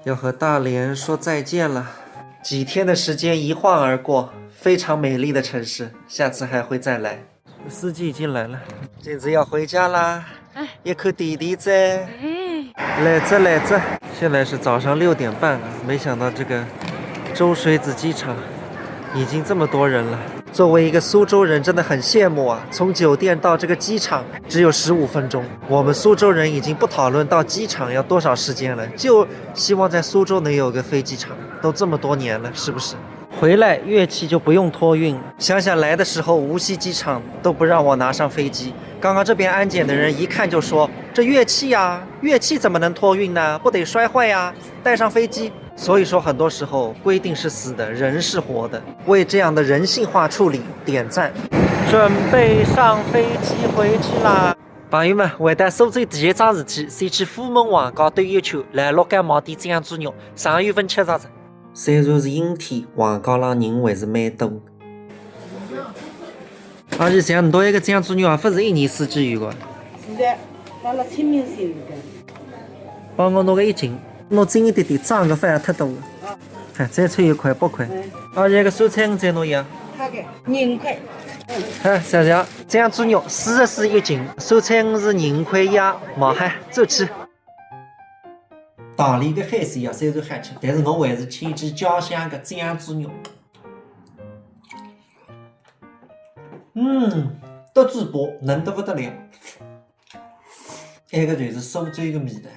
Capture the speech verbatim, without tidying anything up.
要和大连说再见了。几天的时间一晃而过，非常美丽的城市，下次还会再来。司机已经来了，这次要回家啦。哎。一口弟弟在。哎。来着来着，现在是早上六点半啊，没想到这个周水子机场已经这么多人了。作为一个苏州人，真的很羡慕啊！从酒店到这个机场只有十五分钟，我们苏州人已经不讨论到机场要多少时间了，就希望在苏州能有个飞机场。都这么多年了，是不是？回来乐器就不用托运了。想想来的时候无锡机场都不让我拿上飞机，刚刚这边安检的人一看就说：“这乐器呀，乐器怎么能托运呢？不得摔坏呀，带上飞机。”所以说，很多时候规定是死的，人是活的。为这样的人性化处理点赞。准备上飞机回去啦。朋友们，回到苏州第一桩事体，先去葑门横街兜一圈，来鹿港买点酱猪肉，十二月份吃着吃。虽然是阴天，横街浪人还是蛮多。而且像侬搿个酱猪肉啊，勿是一年四季有个。是的，到了清明节是的。帮我拿个一斤，拿斤一点点，装个饭太多了。哎，再切一块八块。而且搿酸菜鱼再拿一样。好个，廿块。哎，谢谢。酱猪肉四十四一斤，酸菜鱼是廿块一样，蛮好，走起。大连个海鲜啊，虽然好吃，但是我还是牵记家乡个酱猪肉。嗯，得嘴巴，嫩得不得了。埃个就是苏州个味道。